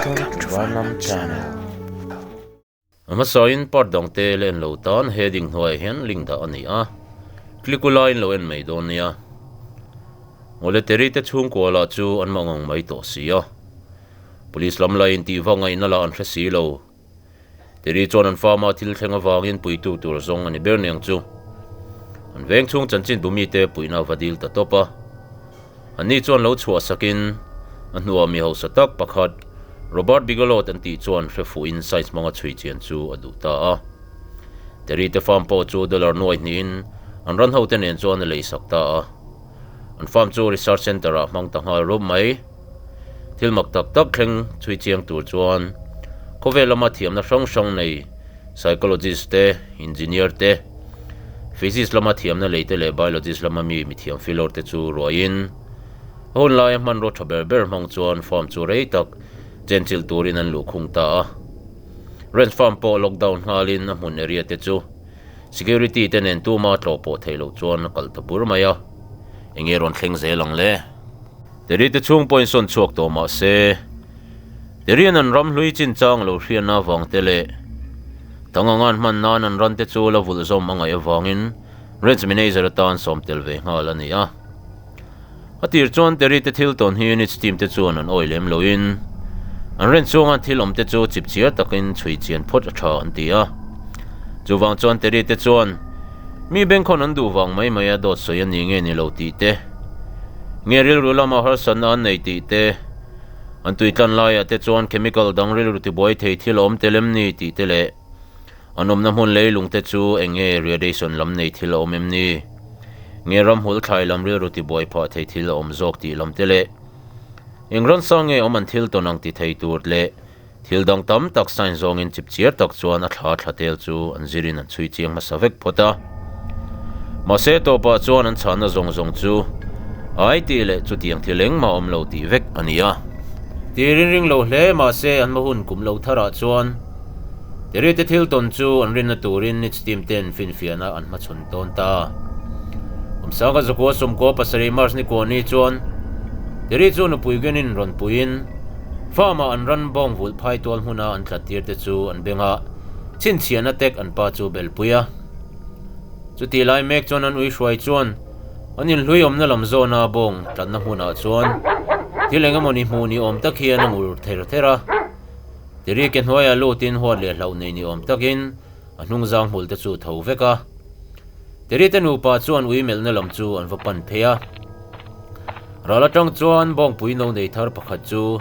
Welcome to Varnam Channel. A hmasain part dangte la en lo tan heading hnuaiah hian link dah a ni a, click ula in lo en mai dawn nia. Ngawle Terry te chhungkua lah chu an mangang mai tawh si a, police lam la intih vak ngaihna lah an hre si lo. Terry chuan an farm-a thil thleng avangin puitu tur zawng a ni ber niang chu. An veng chhung chanchin bu mite puihna a va dil ta tawp a. Anni chuan lo chhuah sakin a hnuah mi hausa tak pakhat Robert Bigelow an tih chuan hre fuhin science hmanga chhui chian chu a duh ta a. Terry te farm pawh chu dollar nuai hnihin an ran hote nen chuan a lei sak ta a. An farm chu research centre ah hmang ta nghal rup mai. Thil mak tak tak thleng chhui chiang tur chuan khawvel lama thiamna hrang hrang nei psychologist te, engineer te, physics lama thiamna lei te leh biologist lama mi mithiam filawr te chu ruaiin a hun laia hmanraw tha ber ber hmang chuan farm chu rei tak chenchilh turin an luhkhung ta a. Ranch farm pawh lockdown nghalin a hmun area te chu security te nen tuma tlawh pawh theih loh chuan a kalh ta bur mai a. Enge rawn thleng zel ang le? Teri te chhung pawhin sawn chhuak tawh mah se, Terian an ram hlui chinchang lo hriatna avang te leh Tangangan hman nan an ran te chu la vulh zawm a ngaih avangin Ranch Manager atan sawm tel ve nghal a ni a. A tir chuan Teri te thil tawn hi Units team te chuan an awi lem loin an ranch chhunga thil awm te chu chip chiar takin chhui chian phawt a tha an ti a. Chuvang chuan Teri te chuan Mi bengkhawn an duh vang mai mai a dawt sawi a ni nge ni lo tih te, nge rilru lama harsatna an nei tih te, an tuitlan laiah te chuan chemical dang rilru tibuai thei thil a awm tel em ni tih te leh an awmna hmun leilung te chu eng nge radiation lam nei thil a awm em ni, nge ramhmul thlai lam rilru tibuai phah thei thil a awm zawk tih lam te leh eng ransa nge awm an thil tawn ang ti thei tur leh Thil dang tam tak sign zawngin chipchiar tak chuan a thla thla tel chu an zirin an chhui chiang hmasa vek phawt a. Mahse tawpah chuan an chhanna zawng zawng chu ai tih leh chutiang thil engmah awm lo tih vek a ni a. Tirin ring lo hle mahse an hma hun kum lo tharah chuan Terite thil tawn chu an rinna turin Nits team ten finfiahna an hmachhawn tawn ta. Awmsanga zakua sawmkua pasarih March ni kuah ni chuan Teri chu nupui Gwen-in rawn puiin, Farm-ah an ran bawng vulh phai tual hmuna an tlat tir te chu an beng a, chhinchhiahna tek an pa chu belpui a. Chutih lai mek chuan an ui hruai chuan an inhlui awmna lam zawna bawng tlatna hmunah chuan thil eng emaw ni hmuh ni awm tak hian a ngur ther ther a. Tiri ke hnuaiah lutin huat leh hlauh nei ni awm takin a hnungzang hmul te chu tho vek a. Tiri te nupa chuan ui melhna lam chu an va pan phei a. Ral atang chuan bawngpui no nei thar pakhat chu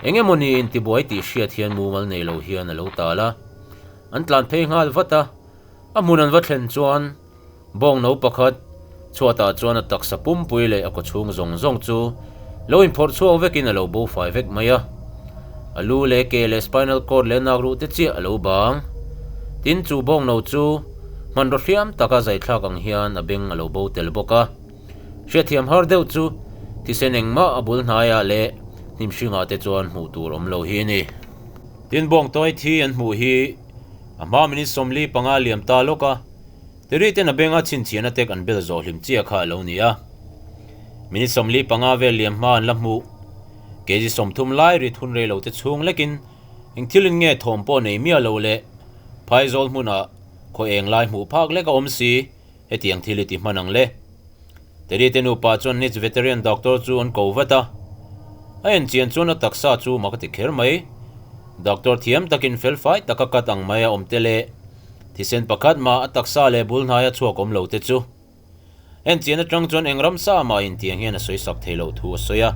eng emaw ni intibuai tih hriat hian mumal nei lo hian a lo tal a. An tlan phei nghal vat a, a hmun an va thlen chuan bawng no pakhat chhuatah chuan a taksa pumpui leh a kawchhung zawng zawng chu lo inphawrh chhuak vekin a lo bo fai vek mai a. A lu leh ke leh spinal cord leh nak ruh te chiah a lo bang. Tin, chu bawng no chu hmanraw hriam taka zaithlak ang hian a beng a lo bo tel bawk a. Hriatthiam har deuh chu thisen engmah a bul hnaiah leh hnim hringah te chuan hmuh tur awm lo hi a ni. Tin bawngtawi thi an hmuh hi a hma minute 45 liam ta lawk a, Teri ten a benga chhinchhiahna tek an bel zawh hlim chiah kha a lo ni a. Minute 45 vel liam hma an la hmuh. Kg 30 lai rit hun rei lo te chhung lekin eng thilin nge thawm pawh nei miah lo leh phaizawl hmunah khaw eng lai hmuh phak lek a awm si. Hetiang thil i ti hman ang le. Teddy te nupa chuan Nits Veterian Doctor chu an ko vat a. A enchian chuan a taksa chu mak a ti kher mai. Doctor thiam takin felfai taka cut ang mai a awm te leh thisen pakhat mah a taksa leh bul hnaia chhuak awm lo te chu. Enchian atang chuan eng ramsa mah intiang hian a sawi sak thei loh thu a sawi a.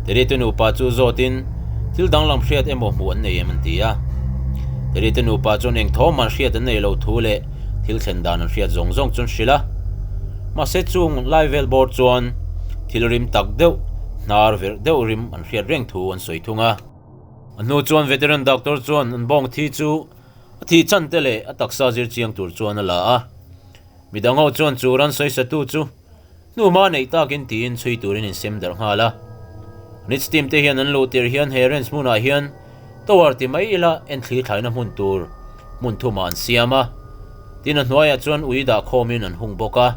Teddy te nupa chu zawtin thil danglam hriat emaw hmuh an nei em an ti a. Teddy te nupa chuan eng thawm an hriat an nei loh thu leh thil thlen dan an hriat zawng zawng chu an hrilh a. Mahse chung lai vel bawr chuan thil rim tak deuh, hnar verh deuh rim an hriat reng thu an sawi thung a. A hnu chuan veteran doctor chuan an bawng thi chu a thih chan te leh a taksa zir chiang tur chuan a la a. Midang ho chuan chu ran sawisatu chu Hnuhma neih takin tiin chhui turin insem darh nghal a. Nits team te hian an luh tir hian he ranch hmunah hian tower ti mai ila enthli thlaina hmun tur hmun thumah an siam a. Tin a hnuaiah chuan ui dah khawmin an hung bawk a.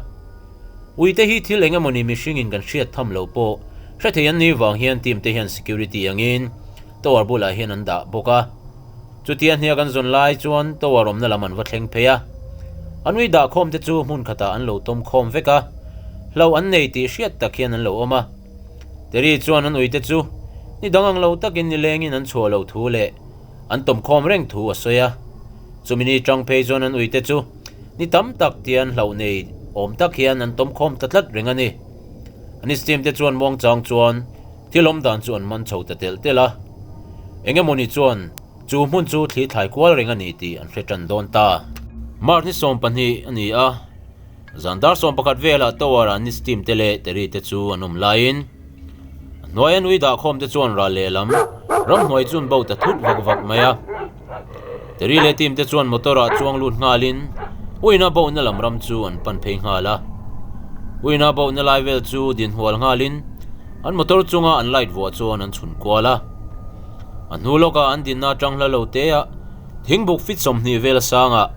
Ui te hi thil eng emawni mihringin kan hriat tham loh pawh hre thei an nih vang hian team te hian security angin Tower bulah hian an dah bawk a. Chutia hniak an zawn lai chuan tower awmna lam an va thleng phei a. An ui dah khawm te chu hmun khatah an lo tawm khawm vek a, hlo an nei tih hriat tak hian an lo awm a. Terry chuan an uite chu ni dang ang lo takin nilengin an chhuah loh thu leh an tawm khawm reng thu a sawi a. Chumi ni tang phei chuan an uite chu ni tam tak tian hlauh nei awm tak hian an tawm khawm ta tlat reng a ni. An steam te chuan muangchang chuan thil awm dan chu an man chho ta telh telh a. Eng emawni chuan chu hmun chu thli thlai kual reng a ni tih an hre tan dawn ta. March ni 12 a ni a, zan dar 11 velah tower ah ni steam te leh Terry te chu an awm laiin a hnuaia nui dahkhawm te chuan ral lehlam ramhnuai chu an bo ta thut vak vak mai a. Terry leh team te chuan motor ah chuang lut nghalin uina bohna lam ram chu an pan phei nghal a. Uina bohna lai vel chu din hual nghalin an motor chunga an light vuah chuan an chhun kual a. A hnu lawkah an dinna atang hla lo te ah thingbuk fit 20 vel a sangah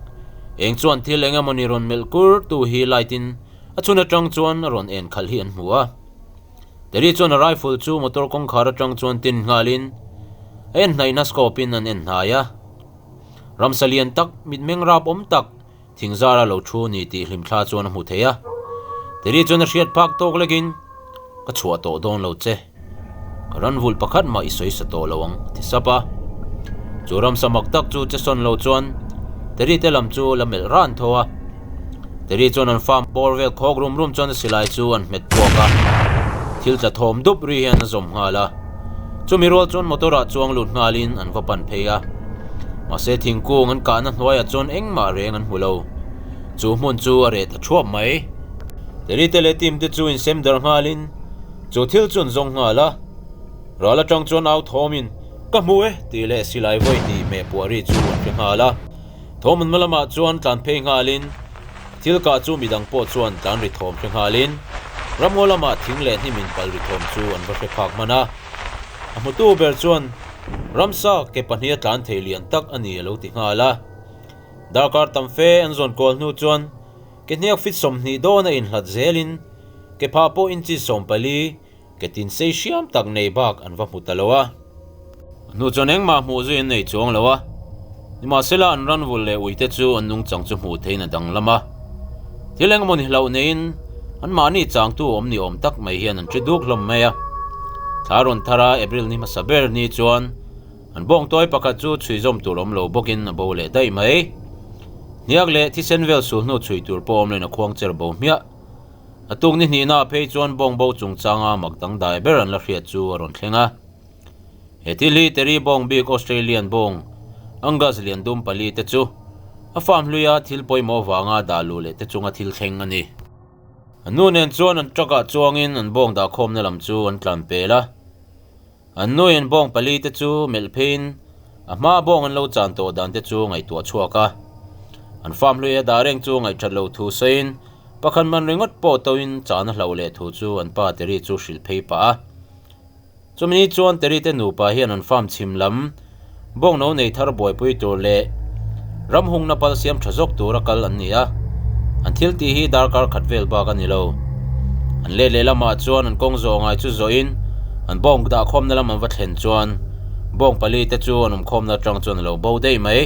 eng chuan thil eng emawni rawn melh kur tu hi light in a chhun atang chuan a rawn en khalh hi an hmu a. Terry chuan a rifle chu motor kawngkhar atang chuan tin nghalin a en hnaihna scope in an en hnai a. Ramsa lian tak, mitmeng rap awm tak, thing zara lo thu ni tih hlimthla chuan a hmu thei a. Terry chuan a hriat phak tawk lekin, Ka chhuah tawh dawn lo che. Ka ranvulh pakhat mah i sawi sa tawh lo ang, a ti sap a. Chu ramsa mak tak chu che sawn lo chuan Terry te lam chu la melh ran tho a. Terry chuan an farm bawr vel khawk rum rum chuan a silai chu an hmet puak a, thil tla thawm dup ri hian a zawm nghal a. Chumi rual chuan motor ah chuang lut nghalin an va pan phei a. Mahse thingkung an kahna hnuaiah chuan engmah reng an hmu lo. Chu hmun chu a reh ta thuap mai. Terry te leh team te chu insem darh nghalin chu thil chu an zawng nghal a. Ral atang chuan au thawmin, Ka hmu e! tih leh silai vawi hnih hmeh puah ri chu an hre nghal a. Thawm hma lamah chuan tlan phei nghalin thil kah chu midang pawh chuan tlan ri thawm hre nghalin ramngaw lamah thing leh hnim in pal ri thawm chu an va hre phak hman a. A hmutu ber chuan ramsa ke pahniha tlan thei lian tak a ni a lo ti nghal a. Darkar tam fe an zawn kual hnu chuan ke hniak fit 20 dawn a inhlat zelin ke phah pawh inchi 14 Ke tin sei hriam tak nei bak an va hmu ta lo a. A hnu chuan engmah hmuh zui an nei chuang lo a. Nimahsela an ranvul leh uite chu an nungchang chu hmuh theiin a danglam a. Thil engemaw ni hlauh neiin anmahni changtu awm ni awm tak mai hian an ṭi duk hlawm mai a. Thla rawn thar a April ni hmasa ber ni chuan an bawngtawi pakhat chu chhui zawm tur awm lo bawkin a bo leh daih mai. Hniak leh thisen vel sul hnu chhui tur pawh awm loin a khuang cher bo hmiah. A tuk ni hnihnaah phei chuan bawngbo chungchanga mak dangdai ber an la hriat chu a rawn thleng a. He thil hi Terry bawng bik Australian bawng Angus lian dum pali te chu a farm hluia thil pawimawh vanga dah luh leh te chunga thil thleng a ni. An nu nen chuan an truck ah chuangin an bawng dahkhawmna lam chu an tlan pel a. An nuin bawng pali te chu melh pheiin a hma bawng an lo chan tawh dan te chu ngaihtuah chhuak a. An farm hlui a dah reng chu ngaihthat lo thu sawiin pakhat man ringawt pawh toin chan a hlauh leh thu chu an pa Terry chu hrilh phei pah a. Chumi ni chuan Terry te nupa hian an farm chhim lam bawng no nei thar buaipui tur leh ram hungna pal siam tha zawk tura kal an ni a, an thil tih hi darkar khat vel bak a ni lo. An let leh lamah chuan an kawng zawh ngai chu zawhin an bawng dahkhawmna lam an va thlen chuan bawng pali te chu an awmkhawmna atang chuan a lo bo daih mai.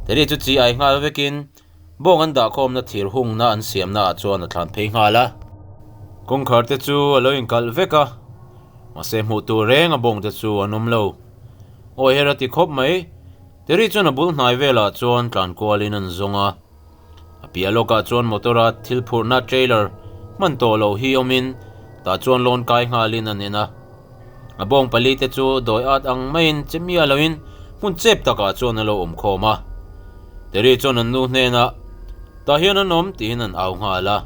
Terry chu chi ai nghal vekin bawng an dahkhawmna thir hungna an siamna ah chuan a thlan phei nghal a. Kawngkhar te chu a lo inkalh vek a, mahse hmuh tur reng a bawng te chu an awm lo. Awi her a ti khawp mai. Terry chuan a bul hnai velah chuan tlan kualin an zawng a. A piah lawkah chuan motor-a thil phurhna trailer hman tawh loh hi awmin tah chuan lawn kai nghalin an en a. A bawng pali te chu dawi at ang maiin che miah loin hmun chep takah chuan a lo awm khawm a. Terry chuan an nu hnenah, Tah hian an awm tiin an au nghal a.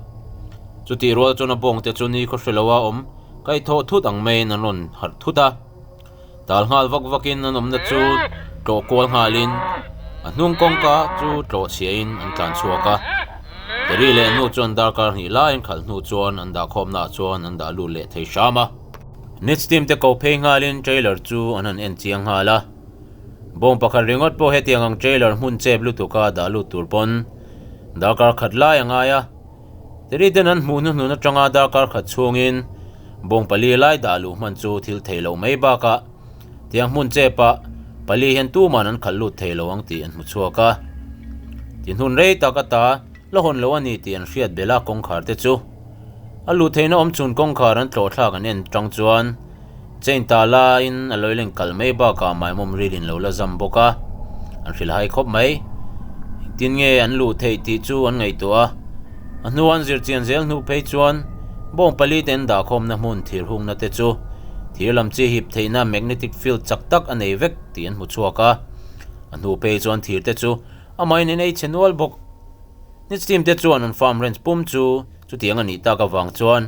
Chutih rual chuan a bawng te chu ni khaw hre loa awm kaihthawh thut ang maiin an rawn harh thut a. Tal nghal vak vakin an awmna chu tlawh kual nghalin a hnung kawngka chu tlawh chhiahin an tlan chhuak a. Terry leh nu chuan darkar hnih laiin khalh hnu chuan an dahkhawmnaah chuan an dah lut leh thei hram a. Nits team te ko phei nghalin trailer chu an han en chiang nghal a. Bawng pakhat ringawt pawh hetiang ang trailer hmun chep lutuka dah lut tur pawn darkar khat lai a ngai a. Terry ten an hmuh hnuhnun atanga darkar khat chhungin bawng pali lai dah luh hman chu thil thei loh mai bakah Tiang hmun chepah pali hian tuman an khalh lut thei lo ang tih an hmu chhuak a. Tihnun rei tak ata la hawn lo a ni tih an hriat belh a kawngkhar te chu. A luh theihna awm chhun kawngkhar an tlawh thlak an en tang chuan chain ta laiin a lo leng kalh mai bakah maimawm rilin lo la zam bawk a, an hrilh hai khawp mai. Engtin nge an luh theih tih chu an ngaihtuah a, a hnu an zir chian zel hnu phei chuan bawng pali te an dahkhawmna hmun thir hungna te chu thir lam chi hip theihna magnetic field chak tak a nei vek tih an hmu chhuak a, a hnu phei chuan thir te chu amahin an ei chhe nual bawk. Nits team te chuan an farm ranch pum chu chutiang a nih tak avang chuan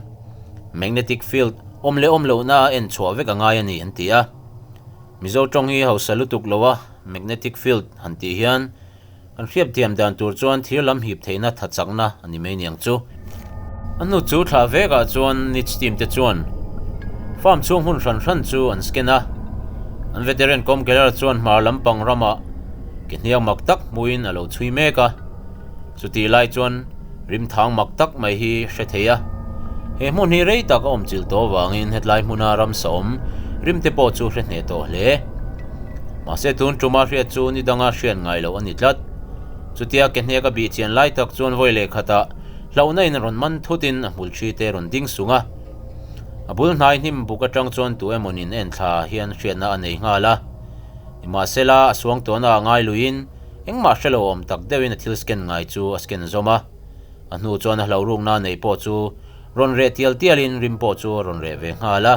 magnetic field awm leh awm lohna a en chhuah vek a ngai a ni an ti a. Mizo tawng hi hausa lutuk lo a, magnetic field han tih hian kan hriat thiam dan tur chuan thir lam hip theihna tha chakna a ni mai niang chu. A hnu chu thlah vekah chuan Nits team te chuan farm chhung hmun hran hran chu an scan a, an veteran Comkeller chuan hmar lampang ramah ke hniang mak tak hmuin a lo chhui mek a. Chutih lai chuan rimthang mak tak mai hi hre thei a, he hmun hi rei tak a awm chilh tawh avangin hetlai hmuna ramsa awm rim te pawh chu hre hneh tawh hle. Mahse tun tuma hriat chu ni danga hriat ngai loh a ni tlat. Chutia ke hnek a bih chian lai tak chuan vawi leh khatah hlauhna in rawn man thutin a hmul thi te rawn ding sung a. A bul hnai hnim buk atang chuan tu emawnin en thla hian hriatna a nei nghal a. Nimahsela a suang tawhna a ngai luiin Engmah hre lo awm tak deuhin a thil scan ngai chu a scan zawm a, a hnu chuan a hlauhrukna nei pawh chu rawn reh tial tialin rim pawh chu a rawn reh ve nghal a.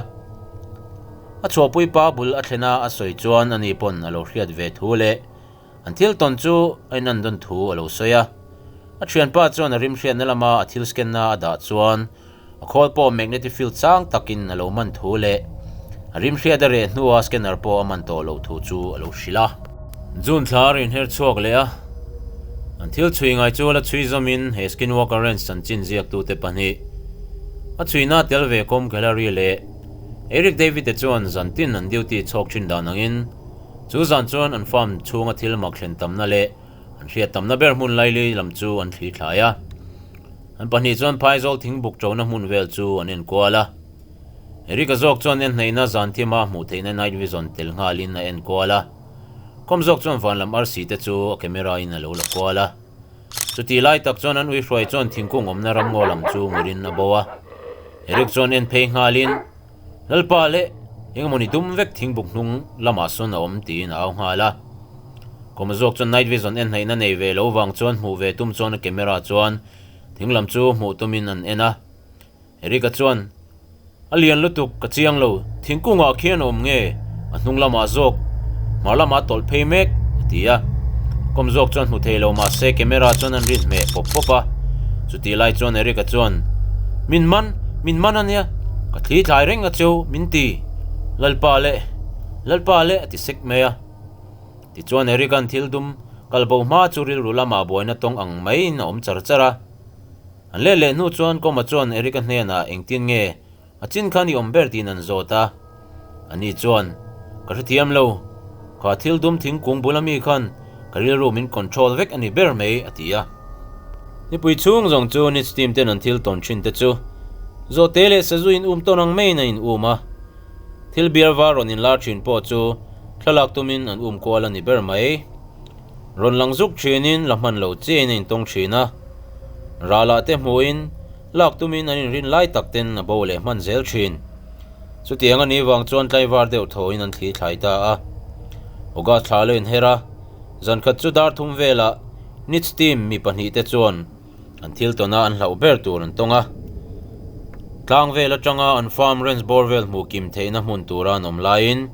A chhuahpui pa bul a thlen a a sawi chuan ani pawn a lo hriat ve thu leh an thil tawn chu a inan dawn thu a lo sawi a. A thianpa chuan a rim hriatna lama a thil scan na a dah chuan A khawl pawh magnetic field chang takin a lo man thu leh a rim hriat a reh hnua scanner pawh a man tawh loh thu chu a lo hrilh a. June thla a rawn her chhuak leh a, an thil chhui ngai chu a la chhui zawmin he Skinwalker Ranch chanchin ziaktute pahnih a chhuina tel ve Colm Callery leh Eric David-te chuan zan tin an duty chhawk thin dan angin chu zan chuan an farm chhunga thil mak thlen tamna leh An hriat tamna ber hmun laili lam chu an thli thlai a. An pahnih chuan phaizawl thingbuk ṭona hmun vel chu an enkual a. Eric-a zawk chuan en hnaihna zan thima hmuh theihna night vision tel nghalin a enkual a. Khawm zawk chuan van lam arsi te chu a camera in a lo la kual a. Chutih lai tak chuan an uihruai chuan thingkung awmna ramngaw lam chu ngurin a bo a. Eric chuan en phei nghalin, Lalpa leh engemawni dum vek thingbuk hnung lamah sawn a awm tiin a au nghal a. Kawma zawk chuan night vision en hnaihna nei ve lo vang chuan hmuh ve tum chuan a camera chuan thing lam chu hmuh tumin an en a. Eric-a chuan, A lian lutuk, ka chiang lo, thingkungah khian a awm nge? A hnung lamah zawk, hmar lamah a tawlh phei mek, a ti a. Kawm zawk chuan hmu thei lo mahse camera chuan an rin hmeh pawp pawp a. Chutih lai chuan Eric-a chuan, Min man! Min man a nia! Ka thli thlai reng a cheu, min ti! Lalpa leh! Lalpa leh! a ti sek mai a. Tichuan Eric-a'n thil dum kal bo hma chu rilru lamah buaina tawng ang maiin a awm char char a. An let leh hnu chuan Kawma chuan Eric-a hnenah engtin nge A chin khan i awm ber tiin an zawt a. Ani chuan, Ka hrethiam lo. Kha thil dum thingkung bul ami khan ka rilru min control vek a ni ber mai, a ti a. Nipui chhung zawng chu Nits team ten an thil tawn thin te chu zawhte leh sazu in um tawn ang maiin a in um a. Thil bial var rawn inlar thin pawh chu thlalak tumin an um kual a ni ber mai. Rawn lang zuk thinin la hman lo chiain a intawng thin a. Ralah te hmuhin Lak tumin an inrin lai tak ten a bo leh hman zel thin. Chutiang a nih vang chuan tlaivar deuh thawin an thli thlai ta a. August thla lo inher a, zan khat chu dar thum velah Nits team mi pahnih te chuan an thil tawna an hlauh ber tur an tawng a. Tlang vel atanga an farm ranch bawr vel hmuh kim theihna hmun tura an awm laiin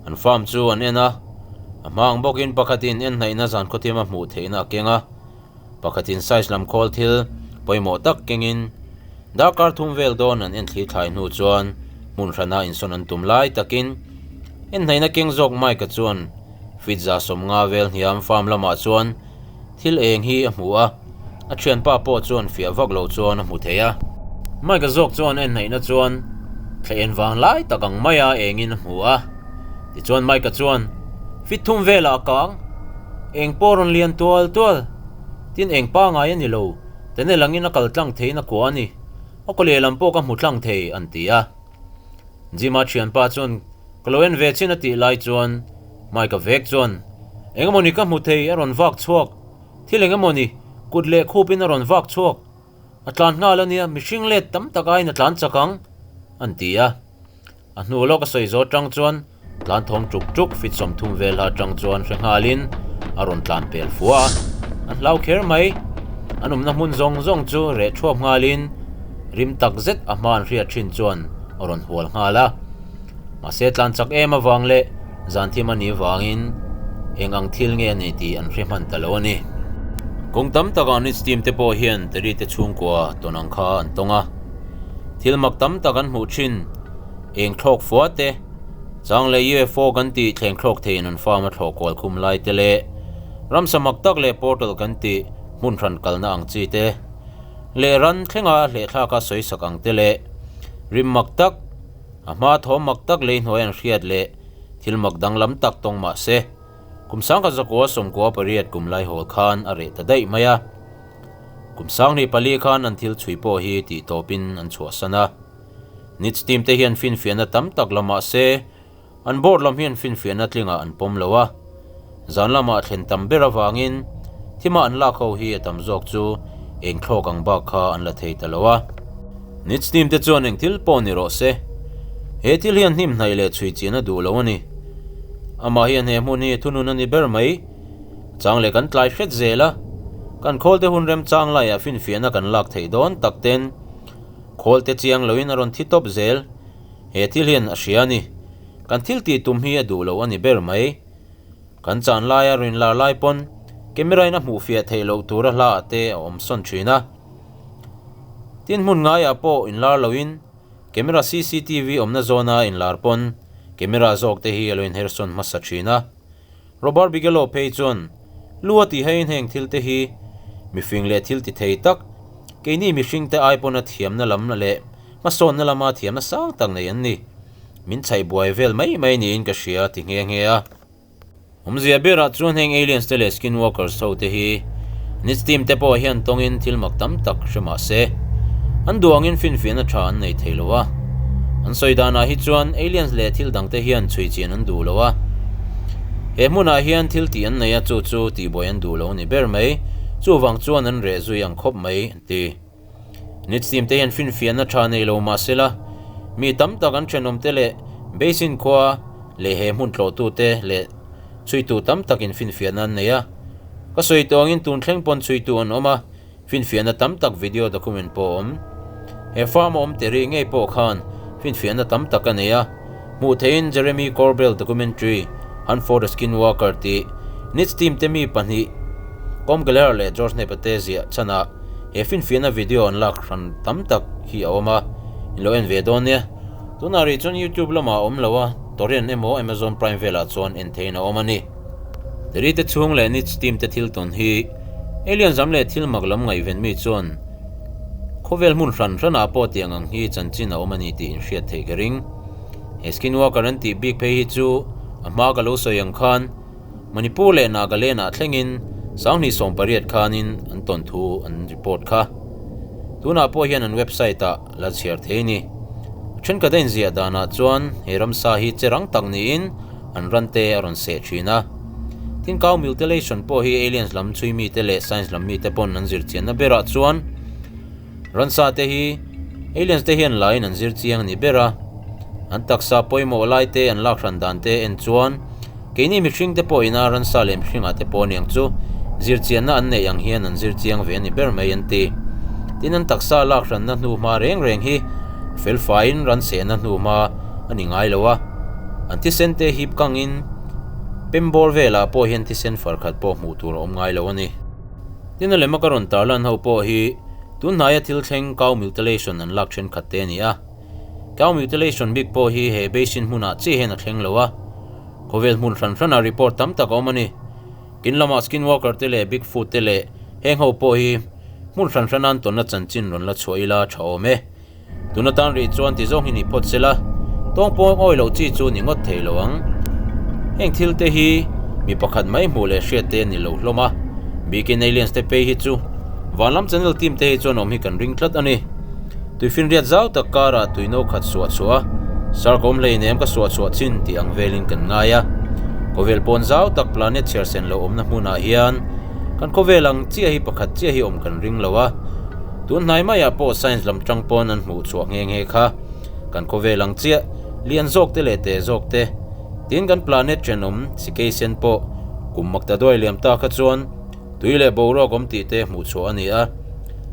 an farm chu an en a, a hma ang bawkin pakhatin en hnaihna zan khawthima hmuh theihna a keng a. Pakhatin size lam khawl thil pawimawh tak kengin darkar thum vel dawn an en thli thlai hnu chuan hmun hrana insawn an tum lai takin enhnaihna keng zawk Mike-a chuan feet 150 vel hniam farm lamah chuan thil eng hi a hmu a, a thianpa pawh chuan fiah vak lo chuan a hmu thei a. Mike-a zawk chuan enhnaihna chuan thla en vang lai tak ang maia engin a hmu a, tichuan Mike-a chuan feet thum velah a kang. Eng pawh rawn lian tual tual, tin eng pangai a ni lo, tene langin a kal tlang theiin a kuah a ni, a kaw lehlam pawh ka hmu tlang thei, an ti a. Jim-a thianpa chuan Ka lo en ve chin a tih lai chuan Mike-a vek chuan, Engemaw ni ka hmu thei a rawn vak chhuak, thil engemaw ni kut leh khupin a rawn vak chhuak, a tlan nghal a nia, mihring let tam tak aiin a tlan chak ang, an ti a. A hnu lawk a sawi zawh atang chuan tlan thawm tuk tuk fit 30 vel hla atang chuan hre nghalin a rawn tlan pel fua a, an hlau kher mai. An awmna hmun zawng zawng chu reh thuap nghalin rim tak zet a hma an hriat thin chuan a rawn hual nghal a. Mahse tlan chak em avang leh zan thim a nih vangin eng ang thil nge a ni tih an hre hman ta lo a ni. Kawng tam takah Nits team te pawh hian Terry te chhungkua tawn ang kha an tawng a. Thil mak tam tak an hmuh thin, eng thlawk fua te, chang leh UFO kan tih thleng thlawk theiin an farm a thlawh kual khum lai te leh ramsa mak tak leh portal kan tih hmun hran kalna ang chi te leh ran thlenga hlehthlaka sawi sak ang te leh rim mak tak, a hma thawm mak tak lei hnuai an hriat leh thil mak danglam tak tawng mah se kum 1998 kum lai hawl khan a reh ta daih mai a. Kum 24 khan an thil chhui pawh hi tih tawpin an chhuahsan a. Nits team te hian finfiahna tam tak la mah se, an board lam hian finfiahna tlingah an pawm lo a. Zan lamah thlen tam ber avangin thima an lak ho hi a tam zawk chu eng thlawk ang bak kha an la thei ta lo a. Nits team te chuan eng thil pawh ni rawh se, he thil hian hnim hnaih leh chhui chian a duh lo a ni. Amah hian he hmun hi thunun a ni ber mai. Chang leh kan tlai hret zel a, kan khawlte hun remchang laiah finfiahna kan lak theih dawn tak ten khawlte chiang loin a rawn thi tawp zel. He thil hian a hria a ni. Kan thil tih tum hi a duh loh a ni ber mai. Kan chan laia rin lar lai pawn camera in a hmuh fiah theih loh tura hla ah te a awm sawn thin a. Tin hmun ngaiah pawh inlar loin camera cctv awmna zawna inlar pawn camera zawk te hi a lo inher sawn hmasa thin a. Robert Bigelow phei chuan, Lu a tih haiin heng thil te hi mifing leh thil ti thei tak, keini mihring te ai pawn a thiamna lam leh hmasawnna lama thiamna sang tak nei an ni. Min chhaih buai vel mai mai niin ka hria ti nghe nghe a. Awmzia berah chuan heng aliens te leh skinwalkers ho te hi Nits team te pawh hian tawngin thil mak tam tak hre mah se, an duh angin finfiahna tha an nei thei lo a. An sawi danah hi chuan aliens leh thil dangte hian chhui chian an duh lo a. He hmunah hian thil tih an nei a, chu chu tihbuai an duh lo a ni ber mai. Chuvang chuan an reh zui ang khawp mai, an ti. Nits team te hian finfiahna tha nei lo mah sela, mi tam tak an thenawmte leh Basin khua leh he hmun tlawhtute leh chhuitu tam takin finfiahna an nei a. Ka sawi tawh angin tun thleng pawn chhuitu an awm a, finfiahna tam tak video document pawh a awm. He farm a awm Terry ngei pawh khan finfiahna tam tak a nei a, hmuh theihin Jeremy Corbell documentary Hunt for the Skinwalker tih Nits team te mi pahnih Colm Gallagher leh George Knapp-a te ziah chhanah he finfiahna video an lak hran tam tak hi a awm a, in lo en ve dawn nia. Tunah rih chuan YouTube lamah a awm lo a, Torrent emaw Amazon Prime velah chuan en theihin a awm a ni. Terry te chhung leh Nits team te thil tawn hi Alien zam leh thil mak lam ngaihven mi chuan khawvel hmun hran hranah pawh tiang ang hi chanchin a awm a ni tih in hriat theih ka ring. He Skinwalker an tih bik phei hi chu a hma ka lo sawi ang khan Manipur leh Nagaland ah thlengin 2018 khanin an tawn thu an report kha. Tunah pawh hian an website ah la chhiar thei a ni. A thenkhat a inziah danah chuan he ramsa hi che rang tak niin an ran te a rawn seh thin a. Tin cow mutilation pawh hi aliens lam chhui mite leh science lam mite pawn an zir chianna berah chuan ransa te hi aliens te hian laiin an zir chiang a ni ber a. An taksa pawimawh lai te an lak hran dan te en chuan keini mihring te pawhina ransa leh mihringah te pawh aniang chu zir chianna an neih ang hian an zir chiang ve a ni ber mai an ti. Tin an taksa lak hranna hnuhma reng reng hi fel faiin ran sehna hnuhma a ni ngai lo a. An thisen te hip kangin pem bawr velah pawh hian thisen far khat pawh hmuh tur a awm ngai lo a ni. Tin a lema ka rawn tarlan ho pawh hi tun hnaia thil thleng cow mutilation an lak thenkhat te a ni a. Cow mutilation bik pawh hi he basin hmunah chiah hian a thleng lo a. Khawvel hmun hran hranah report tam tak a awm a ni. Kin lamah skinwalker te leh bigfoot te leh heng ho pawh hi hmun hran hrana an tawnna chanchin rawn la chhuah ila tha awm e. Tuna tan rih chuan ti zawng hi ni phawt se la, tawng pawng awi loh chi chu ni ngawt thei lo ang. Heng thil te hi mi pakhat mai hmuh leh hriat te a ni lo hlawm a, bikin aliens te phei hi chu vanlam channel team te hi chuan awm hi kan ring tlat a ni. Tuifinriat zau tak karah tuino khat suah chhuah a, Sir ka awm hleinem ka suah chhuah chin tih ang velin kan ngai a. Khawvel pawn zau tak planet chhiar sen lo awmna hmunah hian kan khawvel ang chiah hi pakhat chiah hi awm kan ring lo a. Tun hnai maiah pawh science lam tang pawn an hmuh chhuah nghe nghe kha. Kan khawvel ang chiah, lian zawk te leh teh zawk te. Tin kan planet thenawm sikei sen pawh kum makta duai liam ta kha chuan tui leh boruak awm tih te hmuh chhuah a ni a.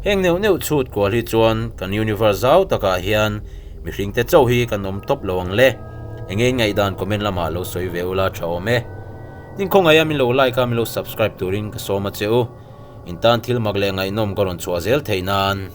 Heng neuh neuh chhut kual hi chuan kan universe zau takah hian mihring te chauh hi kan awm tawp lo ang le. Enge in ngaihdan comment lamah lo sawi ve ula tha awm e. Tin khawngaih a min lo like a min lo subscribe turin ka sawm a che u. In tan thil mak leh ngaihnawm ka rawn chhuah zel theih nan.